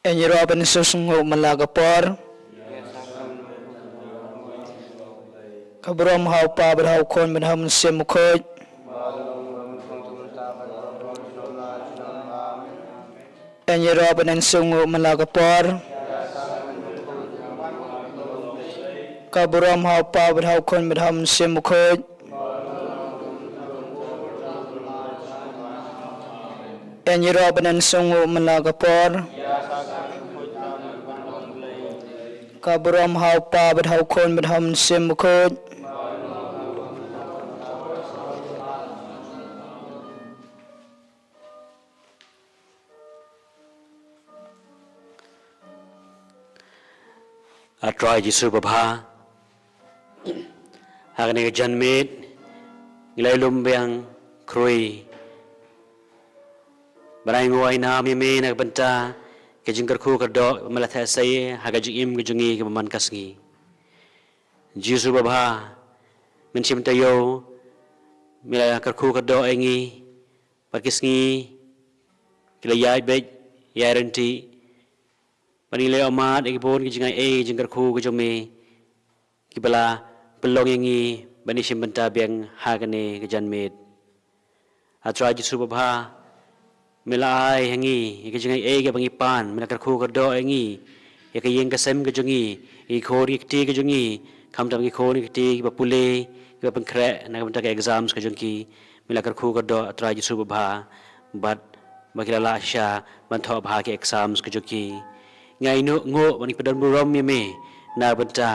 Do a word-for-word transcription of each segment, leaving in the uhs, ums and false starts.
Ïaroh ban sngewsynei man la ka por. Ka burom ha u Kpa bad ha u Khun bad ha u Mynsiem Bakhuid. Ïaroh ban sngewsynei man la ka por. Ka burom ha u Kpa bad ha u Khun bad ha u Mynsiem Bakhuid. Ïaroh ban sngewsynei man la ka por. Ka burom ha u Kpa bad ha u Khun bad ha u Mynsiem Bakhuid. A Trai Jisu babha, ha kane ka janmiet ngi la ïalum biang khrui ban ai nguh ai nam ïa me na ka bynta ka jingkyrkhu kyrdoh ba me la theh sei ha ka jingim ka jong ngi kaba man ka sngi. Jisu babha, mynsiem taïew me la kyrkhu kyrdoh ïa ngi, bad ki sngi ki la ïaid beit ïaid ryntih. Bad ngi la ïohmad ïa ki bun ki jingai ei jingkyrkhu ka jong me kiba la pynlong ïa ngi ban ïashim bynta biang ha kane ka janmiet. A Trai Jisu babha, me la ai ha ngi ïa ki jingai ei kiba ngi pan, me la kyrkhu kyrdoh ïa ngi, ïa ka ïing ka sem ka jong ngi, ïa ki khun ki kti ka jong ngi, khamtam ki khun ki kti kiba pule, kiba pynkhreh na ka bynta ka exams ka jong ki, me la kyrkhu kyrdoh a Trai Jisu babha, bad ba ki la lah shisha ban thoh bha ki exams ka jong ki. Ngi ai nguh, nguh bad ngi pyndonkam burom ïa me na ka bynta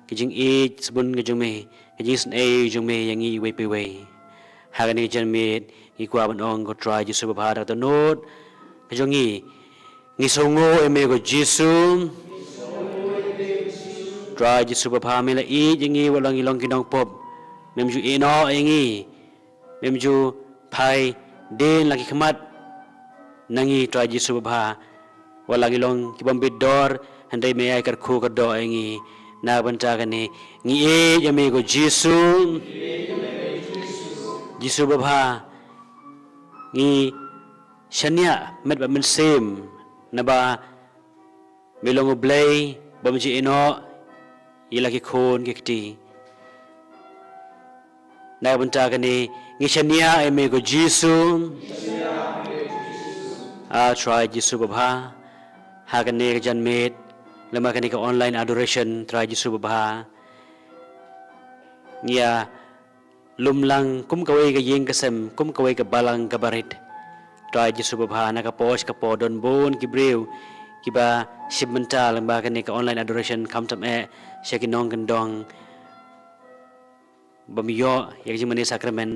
ka jingïeit sbun ka jong me, ka jingisynei jong me ïa ngi iwei pa iwei. Ha kane ka janmiet ngi kwah ban ong ko Trai Jisu babha, da ka dohnud ka jong ngi, ngi sngewnguh ïa me ko Jisu. Trai Jisu babha, me la ïeit ïa ngi wat la ngi long ki nongpop. Mem ju ïehnoh ïa ngi, mem ju phai dien la ki khmat na ngi Trai Jisu babha. Wat la ngi long ki bym bit dor, hynrei me ai kyrkhu kyrdoh ïa ngi. Na ka bynta kane ngi ïeit ïa me ko Jisu. Jisu babha, ngi shaniah met bad mynsiem naba me long U Blei bym ju ïehnoh ïa la ki khun ki kti. Na ka bynta kane ngi shaniah ïa me ko Jisu. A Trai Jisu babha, ha kane ka janmiet, lem bad kane ka online adoration, Trai Jisu babha, ngi ïa lum lang kum kawei ka ïing ka sem, kum kawei ka balang kaba rit. Trai Jisu babha, na ka por sha ka por don bun ki briew kiba shim bynta lem bad kane ka online adoration, khamtam eh sha ki nongkyndong bym ïoh ïa ka jingmane sakramen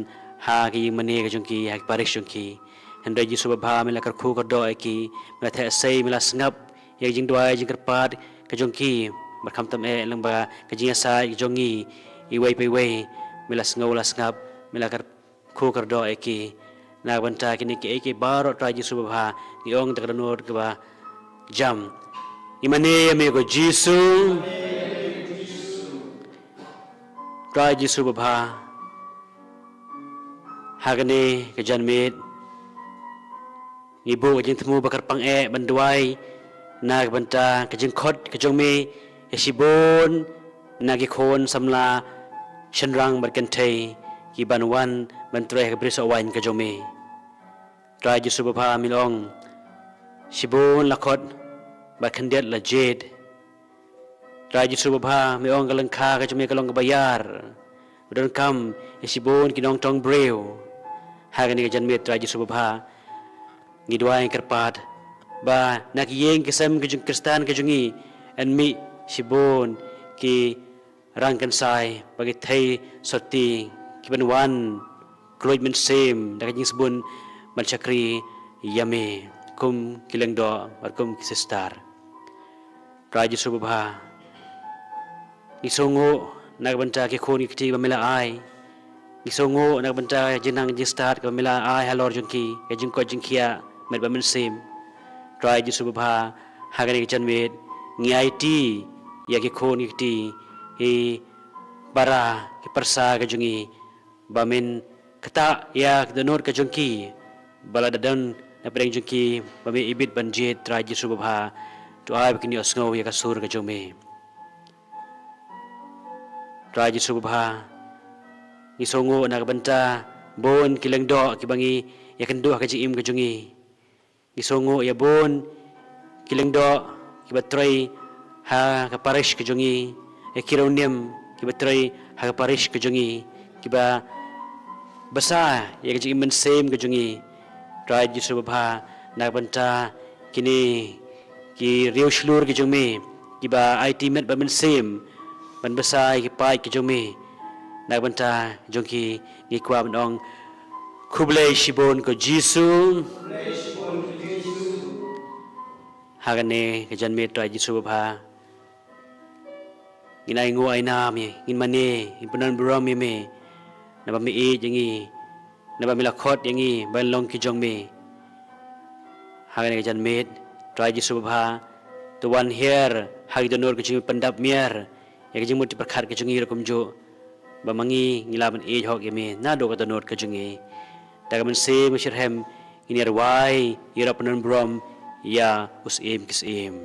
ha ka ïing mane ka jong ki, ha ki parish jong ki. Hynrei Jisu babha, me la kyrkhu kyrdoh ïa ki, me la theh sei, me la sngap ïa ka jingduwai jingkyrpad ka jong ki, bad khamtam eh lem bad ka jingïasaid ka jong ngi iwei pa iwei, me la sngew la sngap, me la kyrkhu kyrdoh ïa ki. Na ka bynta kine kiei kiei baroh Trai Jisu babha, ngi ong da ka dohnud kaba jam, ngi mane ïa me ko Jisu. Trai Jisu babha, ha kane ka janmiet ngi buh ka jingthmu ba kyrpang eh ban duwai na ka bynta ka jingkhot ka jong me ïa shibun na ki khun samla shynrang bad kynthei kiban wan ban trei ha ka brisoh waiñ ka jong me. Trai Jisu babha, me la ong shibun la khot bad khyndiat la jied. Trai Jisu babha, me ong ka lyngkha ka jong me ka long kaba ïar, ba donkam ïa shibun ki nongtong briew. Ha kane ka janmiet Trai Jisu babha, ngi duwai kyrpad ba na ki ïing ki sem ki jong Khristan ki jong ngi yn mih shibun ki rangkynsai bad ki thei sotti kiban wan kylluid mynsiem da ka jingsbun ban shakri ïa me kum ki lyngdoh bad kum ki sister. Trai Jisu babha, ngi sngewnguh na ka bynta ki khun ki kti ba me la ai. Ngi sngewnguh na ka bynta ka jingnang jingstad kaba me la ai halor jong ki, ka jingkoit jingkhiah met bad mynsiem. Trai Jisu babha, ha kane ka janmiet ngi aiti ïa ki khun ki kti, ki para ki pyrsa ka jong ngi, ba men ktah ïa ka dohnud ka jong ki ba la da don na pdeng jong ki ba me ibit ban jied. Trai Jisu babha, To ai ba kin ïohsngew ïa ka sur ka jong me. Trai Jisu babha, ngi sngewnguh na ka bynta bun ki lyngdoh kiba ngi ïakynduh ha ka jingim ka jong ngi. Ngi sngewnguh ïa bun ki lyngdoh kiba trei ha ka parish ka jong ngi, ïa ki riewniam kiba trei ha ka parish ka jong ngi, kiba basa ïa ka jingim mynsiem ka jong ngi. Trai Jisu babha, na ka bynta kine ki riewshlur ki jong me kiba aiti met bad mynsiem ban basa ïa ki paid ki jong me, na ka bynta jong ki ngi kwah ban ong khublei shibun ko Jisu. Ha kane ka janmiet Trai Jisu babha, ngin ai nguh ai nam ïa, ngin mane, ngin pyndon burom ïa me, naba me ïeit ïa ngi, naba me la khot ïa ngi ban long ki jong me. Ha kane ka janmiet Trai Jisu babha, to wan hiar ha ki dohnud ka jong me, pyndap miar ïa ka jingmut jingpyrkhat ka jong ngi ruh kumjuh, ba ma ngi ngi lah ban ïeit hok ïa me naduh ka dohnud ka jong ngi. Da ka mynsiem shitrhem ngin ïa rwai ïa u pyndon burom ïa u Syiem ki syiem.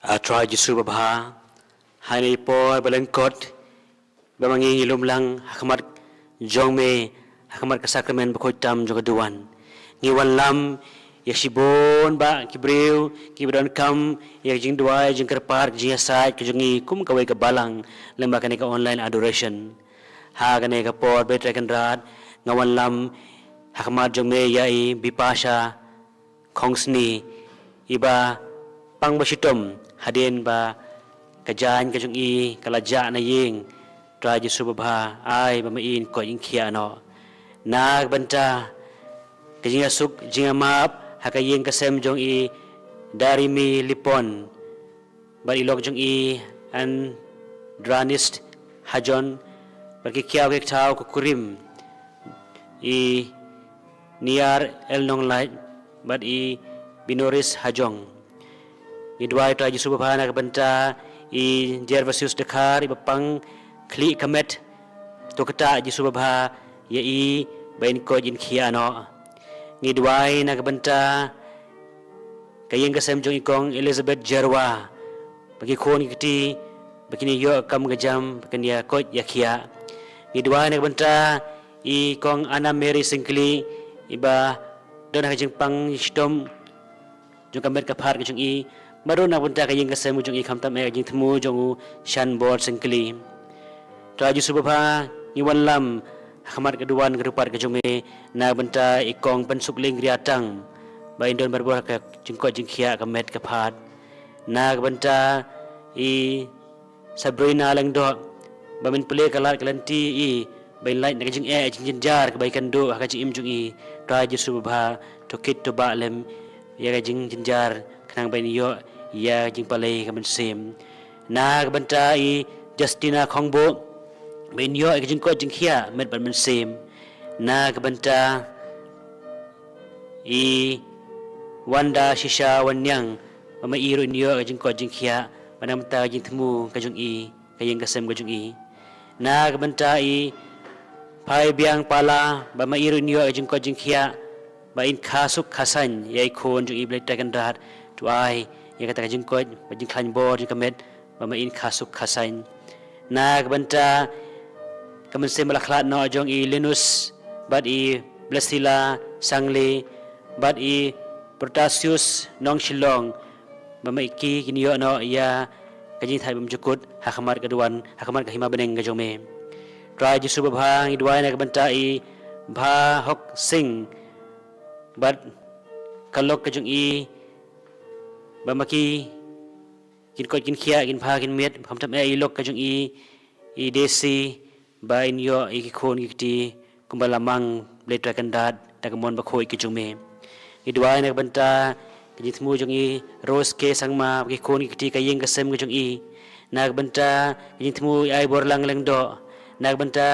A Trai Jisu babha, ha kane ka por ba lyngkot, ba ma ngi ngi lum lang ha khmat jong me, ha khmat ka sakramen bakhuid tam jong ka duwan, ngi wanlam ïa shibun bah ki briew kiba donkam ïa ka jingduwai, jingkyrpad, ka jingïasaid ka jong ngi kum kawei ka balang lyngba kane ka online adoration. Ha kane ka por, Trai Kynrad, nga wanlam ha khmat jong me ïa i Bipasha Khongsni, iba pang ba shitom hadien ba ka jaiñ ka jong i ka la jah na ïing. Trai Jisu babha, ai ba ma i in koit in khiah noh na ka bynta ka jingïasuk jingïamap ha ka ïing ka sem jong i Darimi Lipon. bad i lok jong i Andranis Hajon, bad ki kiaw ki ktaw ka kurim i Niar El Nonglait, bad i Binoris Hajong. Ngi duwai Trai Jisu babha na ka bynta i Gervasius Dkhar, i ba pang khlieh ka met, to kata Jisu babha ïa i ba in koit in khiah noh. Ngi duwai na ka bynta ka ïing ka sem jong i kong Elizabeth Jerwa, ba ki khun ki kti ba kin ïoh kam ka jam, ba kin ïa koit ïa khiah. Ngi duwai na ka bynta i kong Anna Mary Syngkli, i ba don ha ka jingpang shitom jong ka met ka phad ka jong i, bad ruh na ka bynta ka ïing ka sem ka jong i, khamtam eh ka jingthmu jong u Shanbor Syngkli. Trai Jisu babha, ngi wanlam ha khmat ka duwan ka dupat ka jong me na ka bynta i kong Pynsukling Riatang, ba in don barabor ha ka jingkoit jingkhiah ka met ka phad. Na ka bynta i Sabrina Lyngdoh, ba men plie ka lad ka lynti i, ba in lait na ka jingeh ka jingjynjar kaba i kynduh ha ka jingim jong i. Trai Jisu babha, to kit to bah lem ïa ka jingjynjar, khnang ba in ïoh ïa ka jingpalei ka mynsiem. Na ka bynta i Justina Khongbuh, ba in ïoh ïa ka jingkoit jingkhiah met bad mynsiem. Na ka bynta i Wanda Shisha Wanniang, ba ma i ruh in ïoh ka jingkoit jingkhiah, ba na ka bynta ka jingthmu ka jong i, ka ïing ka sem ka jong i. Na ka bynta i Phaibiang Pala, ba ma i ruh in ïoh ka jingkoit jingkhiah, ba in kha suk kha saiñ ïa i khun jong i, Blei Trai Kynrad. To ai ïa kata ka jingkoit bad jingkhlaiñ bor jong ka met, ba ma in kha suk kha saiñ. Na ka bynta ka mynsiem ba la khlad noh jong i Linus, bad i Blessila Sangli, bad i Protasius Nongshillong, ba ma i ki kin ïoh noh ïa ka jingthait bymjukut ha khmat ka duwan, ha khmat ka hima bneng ka jong me. Trai Jisu babha, ngi duwai na ka bynta i Bha Hok Sing bad ka lok ka jong i, ba ma ki kin koit kin khiah, kin bha kin miat, khamtam eh i lok ka jong i, i Desi, ba in ïoh ïa ki khun ki kti kumba la mang, Blei Trai Kynrad, da ka mon bakhuid ka jong me. Ngi duwai na ka bynta ka jingthmu jong i Rose K Sangma, ki khun ki kti, ka ïing ka sem ka jong i. Na ka bynta ka jingthmu i Aiborlang Lyngdoh, na ka bynta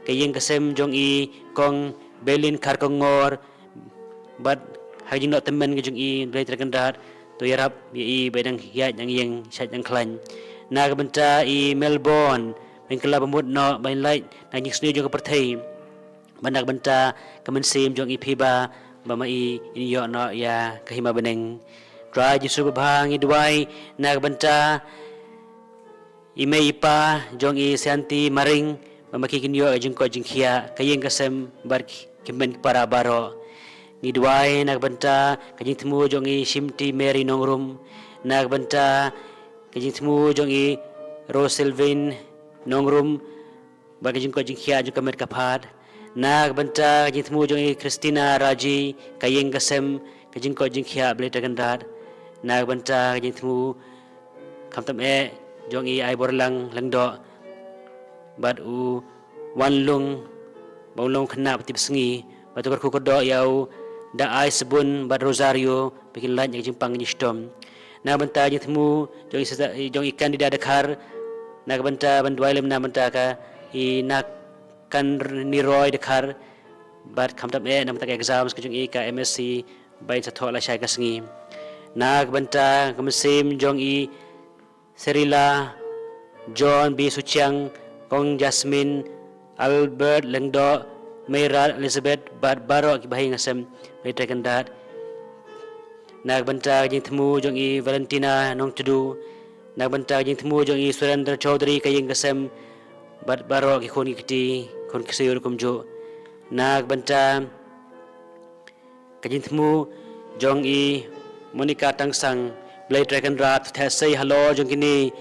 ka ïing ka sem jong i kong Belin Kharkongor, bad ha ka jingnoh tymmen ka jong i, Blei Trai Kynrad, to ïarap ïa i ba i dang ïaid dang ïeng, shait dang khlaiñ. Na ka bynta i Melbourne, ba in kylla bamut noh, ba in lait na ka jingsniew jong ka pyrthei, bad na ka bynta ka mynsiem jong i Phiba, ba ma i in ïoh noh ïa ka hima bneng. Trai Jisu babha, ngi duwai na ka bynta i mei i pa jong i Sianti Maring, ba ma ki kin ïoh ka jingkoit jingkhiah, ka ïing ka sem bad ki, ki hynmen ki para baroh. Ngi duwai na ka bynta ka jingthmu jong i Shimti Mary Nongrum, na ka bynta ka jingthmu jong i Roselvin Nongrum, bad ka jingkoit jingkhiah jong ka met ka phad. Na ka bynta ka jingthmu jong i Christina Raji, ka ïing ka sem, ka jingkoit jingkhiah, Blei Trai Kynrad. Na ka bynta ka jingthmu khamtam eh jong i Aiborlang Lyngdoh, bad u Wanlung, ba u long khynnah ba tipsngi, ba to kyrkhu kyrdoh ïa u da Aisbun bad Rosario, ba kin lait na ka jingpang jingshitom. Na ka bynta ka jingthmu jong i Sista, jong i Candida Dkhar, na ka bynta ban duwai lem na ka bynta ka i Nakaniroi Dkhar, bad khamtam eh na ka bynta ka exams ka jong i ka M S C, ba in sa thoh lashai ka sngi. Na ka bynta ka mynsiem jong i Serila, John B Suchiang, kong Jasmine, Albert Lyngdoh, Meira Elizabeth, bad baroh ki bahaïing hasem, Blei Trai Kynrad. Na ka bynta ka jingthmu jong i Valentina Nongtdu, na ka bynta ka jingthmu jong i Surendra Chaudhary, ka ïing ka sem, bad baroh ki khun ki kti, khun ksiew kumjuh. Na ka bynta ka jingthmu jong i Monica Tangsang, Blei Trai Kynrad, to theh sei halor jong kine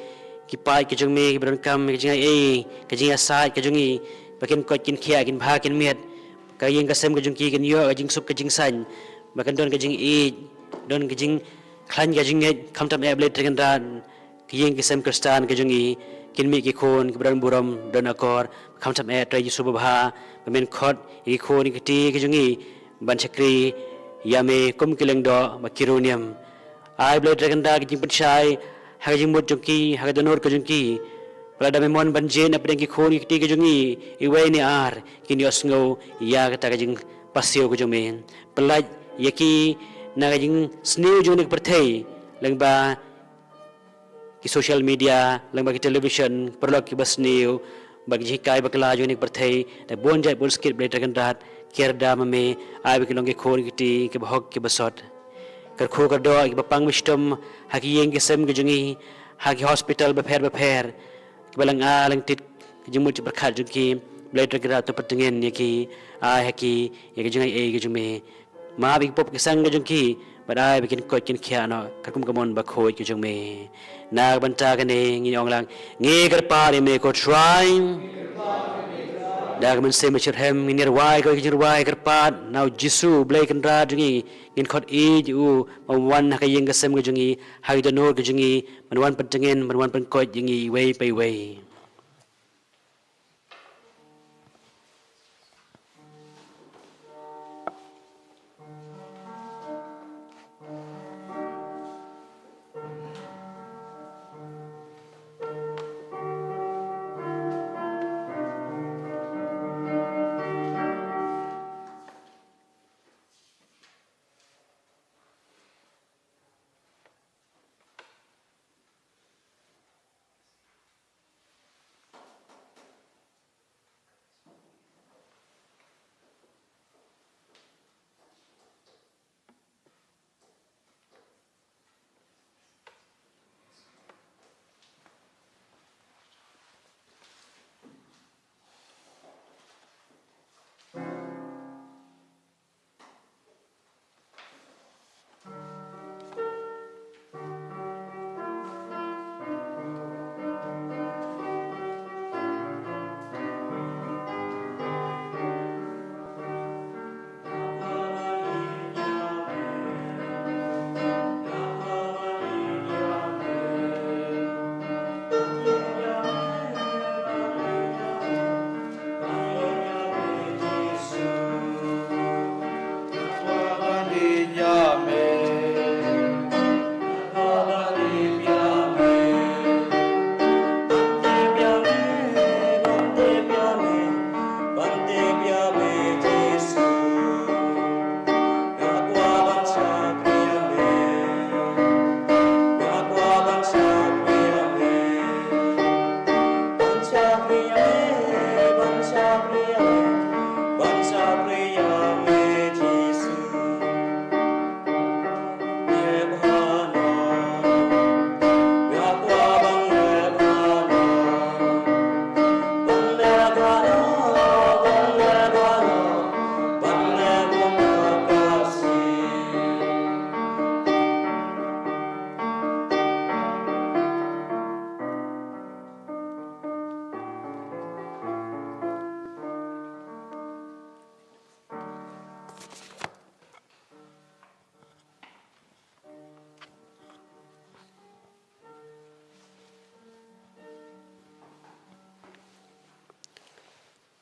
ki paid ka jong me, ki ba donkam ka jingaiei, ka jingïasaid ka jong i, ba kin koit kin khiah, kin bha kin miat, ka ïing ka sem ka jong ki kin ïoh ka jingsuk ka jingsaiñ, ba kan don ka jingïeit, don ka jingkhlaiñ ka jingngeit, khamtam eh, Blei Trai Kynrad, ka ïing ka sem Khristan ka jong i, kin mih ki khun ki ba don burom, don akor, khamtam eh, Trai Jisu babha, ba men khot ïa ki khun ki kti ka jong i ban shakri ïa me kum ki lyngdoh ba ki riewniam. Ai Blei Trai Kynrad ka jingpynshai ha ka jingmut jong ki, ha ka dohnud ka jong ki. Ba lada me mon ban jied na pdeng ki khun ki kti ki jong ngi, iwei ne ar, kin ïohsngew ïa kata ka jingpasiaw ka jong me. Pynlait ïa ki na ka jingsniew jong kane ka pyrthei, lyngba ki social media, lyngba ki television, paralok kiba sniew, ba ki jinghikai bakla jong kane ka pyrthei, da bun jait bun skit, Blei Trai Kynrad, kiar da ma me, ai ba ki long ki khun ki kti kiba hok kiba sot. Kyrkhu kyrdoh ïa kiba pang ba shitom ha ki ïing ki sem ki jong ngi, ha ki hospital bapher bapher, kiba lang a lang tit ka jingmut jingpyrkhat jong ki, Blei Trai Kynrad to pyntngen ïa ki, ai ha ki ïa ka jingaiei ka jong me. Map ïa ki pop ki sang ka jong ki, bad ai ba kin koit kin khiah noh katkum ka mon bakhuid ka jong me. Na ka bynta kane ngi ong lang, ngi kyrpad ïa me ko Trai. Da ka mynsiem bashitrhem ngin ïa rwai ko ïa ka jingrwai kyrpad na U Jisu Blei Kynrad jong ngi, ngin khot ïeit ïa u ban wan ha ka ïing ka sem ka jong ngi, ha ka dohnud ka jong ngi, ban wan pyntngen, ban wan pynkoit ïa ngi iwei pa iwei.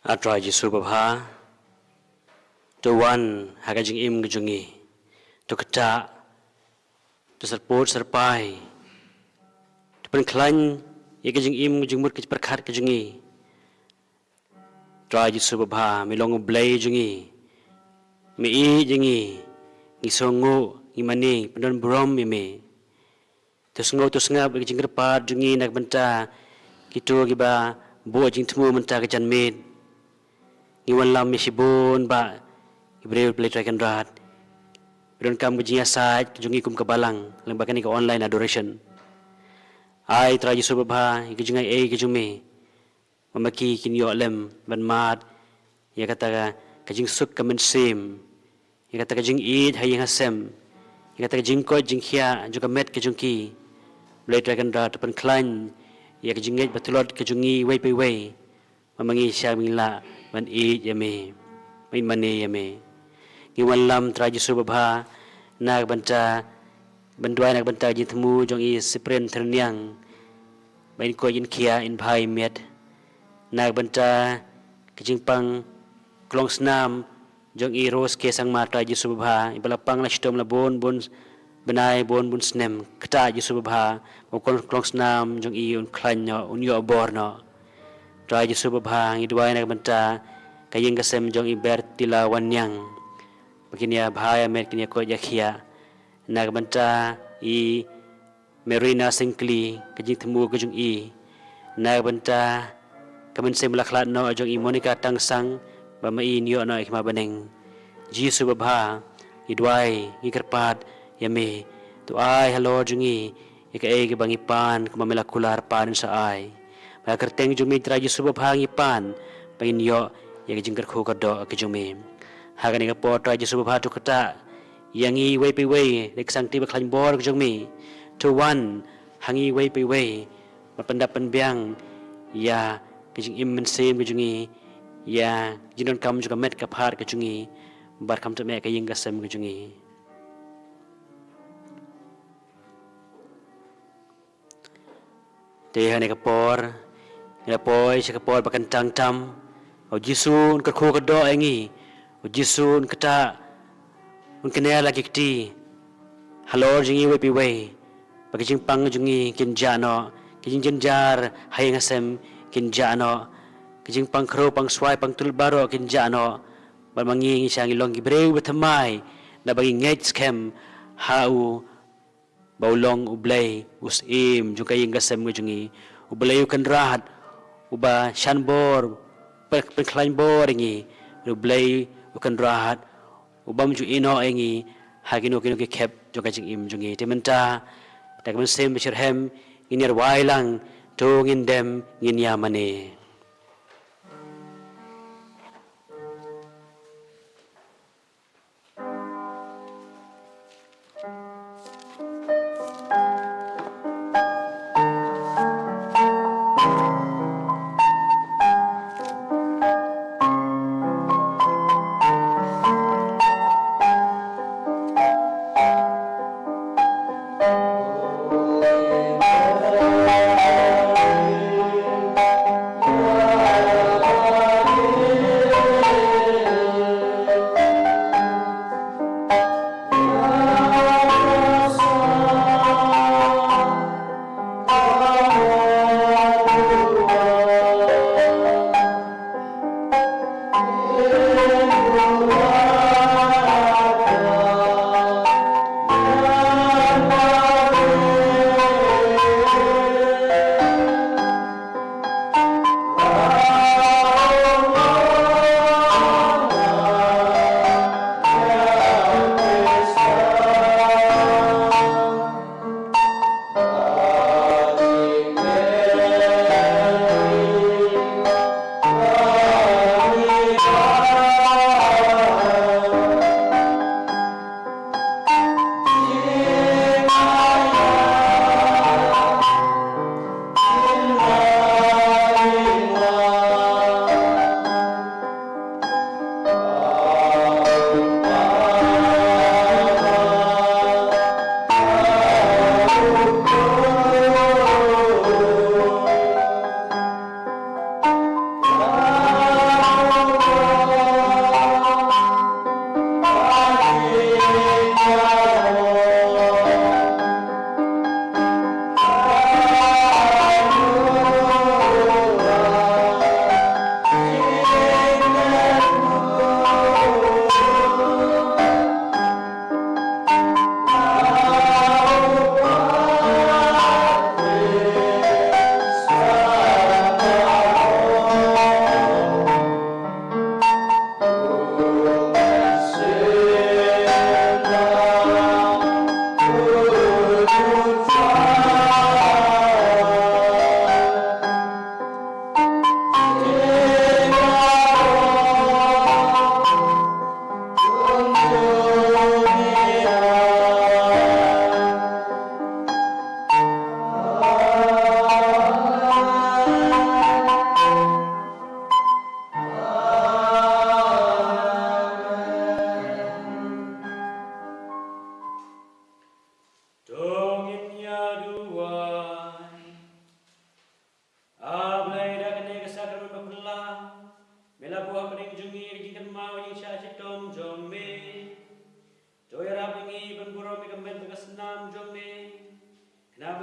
A Trai Jisu babha, to wan ha ka jingim ka jong ngi, to ktah, to syrpud syrpai, to pynkhlaiñ ïa ka jingim ka jingmut ka jingpyrkhat ka jong ngi. Trai Jisu babha, me long U Blei jong ngi, me ïeit ïa ngi, ngi sngewnguh, ngi mane pyndon burom ïa me. To sngew to sngap ïa ka jingkyrpad jong ngi na ka bynta kito kiba buh jingthmu mynta ka janmiet. Ngi wanlam ïa shibun bah ki briew Blei Trai Kynrad ba donkam ka jingïasaid ka jong ngi kum ka balang lyngba kane ka online adoration. Ai Trai Jisu babha ïa ka jingaiei ka jong me, ba ma ki kin ïoh lem ban mad ïa kata ka, ka jingsuk ka mynsiem, ïa kata ka jingïeit ha ïing ha sem, ïa kata ka jingkoit jingkhiah jong ka met ka jong ki. Blei Trai Kynrad, to pynkhlaiñ ïa ka jingngeit ba tlot ka jong ngi iwei pa iwei, ba ma ngi shah ngi lah ban ïeit ïa me, ban mane ïa me. Ngi wanlam Trai Jisu babha na ka bynta ban duwai na ka bynta ka jingthmu jong i Cyprian Tyrniang, ba in koit in khiah in bha i miet. Na ka bynta ka jingpang klongsnam jong i Rose K Sangma, Trai Jisu babha, iba la pang la shitom la bun bun bnai bun bun snem, kata Jisu babha, ba u khon klong snam jong i un khlaiñ noh, un ïoh bor noh. Trai Jisu babha, ngi duwai na ka bynta ka ïing ka sem jong i Bertila Wanniang, ba kin ïa bha ïa met, kin ïa koit ïa khiah. Na ka bynta i Marina Singkli, ka jingthmu ka jong i. Na ka bynta ka mynsiem ba la khlad noh jong i Monica Tangsang, ba ma i yn ïoh noh ïa ka hima bneng. Jisu babha, ngi duwai, ngi kyrpad ïa me, to ai halor jong ngi ïa kaei kaba ngi pan, kumba me la kular pan sa ai. Bad ha ka kyrteng jong me Trai Jisu babha ngi pan, ba ngin ïoh ïa ka jingkyrkhu kyrdoh ka jong me. Ha kane ka por Trai Jisu babha, to ktah ïa ngi iwei pa iwei da ka sangti ba khlaiñ bor ka jong me. To wan ha ngi iwei pa iwei, bad pyndap pynbiang ïa ka jingim mynsiem ka jong ngi, ïa ka jingdonkam jong ka met ka phad ka jong ngi, bad khamtam eh ka ïing ka sem ka jong ngi. Te ha kane ka por, ngi la poi sha ka por ba kyntang tam. U Jisu un kyrkhu kyrdoh ïa ngi. U Jisu un ktah, un kner la ki kti halor jong ngi iwei pa iwei, ba ki jingpang jong ngi kin jah noh, ki jingjynjar ha ïing ha sem kin jah noh, ki jingpang khrew, pang swai, pang tulop baroh kin jah noh. Bad ma ngi, ngi shah ngi long ki briew ba thymmai, da ba ngi ngeit skhem ha u, ba u long U Blei u Syiem jong ka ïing ka sem ka jong ngi, U Blei u Kynrad uba shan bor, pyn-, pynkhlaiñ bor ïa ngi, U Blei u Kynrad u bym ju ïehnoh ïa ngi ha kino kino ki khep jong ka jingim jong ngi. Te mynta da ka mynsiem bashitrhem ngin ïa rwai lang, To Ngin Dem Ngin Ïa Mane.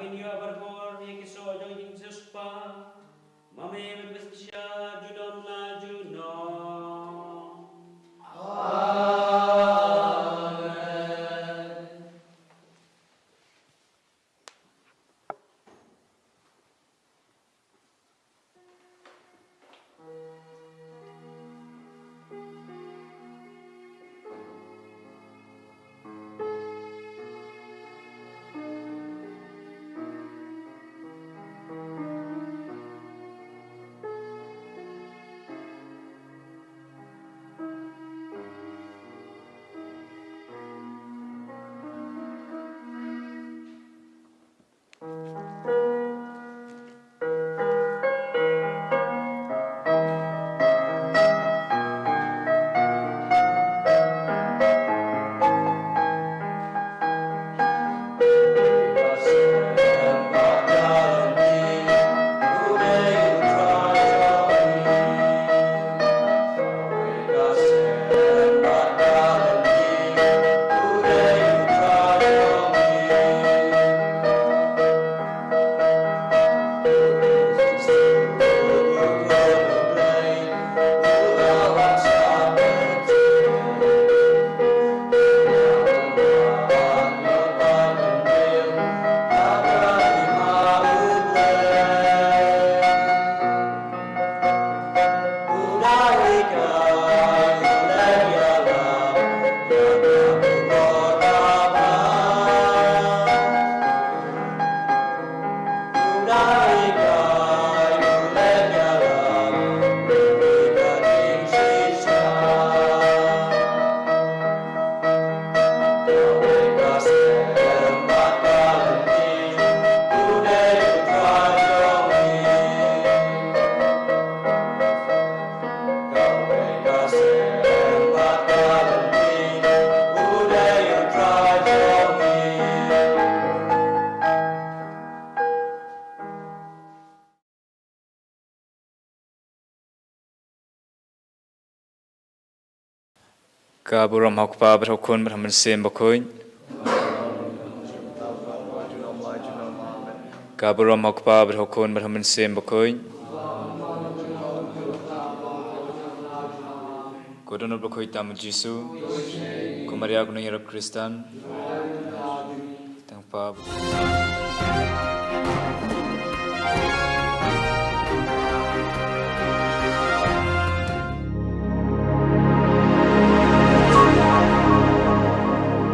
Ïa barabor ïa ki soh jong u Jisu Khrist. Ma me ban pynshai junom la junom. Ka burom ha u Kpa bad ha u Khun bad ha u Mynsiem Bakhuid. Ka burom ha u Kpa bad ha u Khun bad ha u Mynsiem Bakhuid. Ko Dohnud Bakhuid tam u Jisu. Ko Maria ko Nongïarap Khristan. Tang Kpa.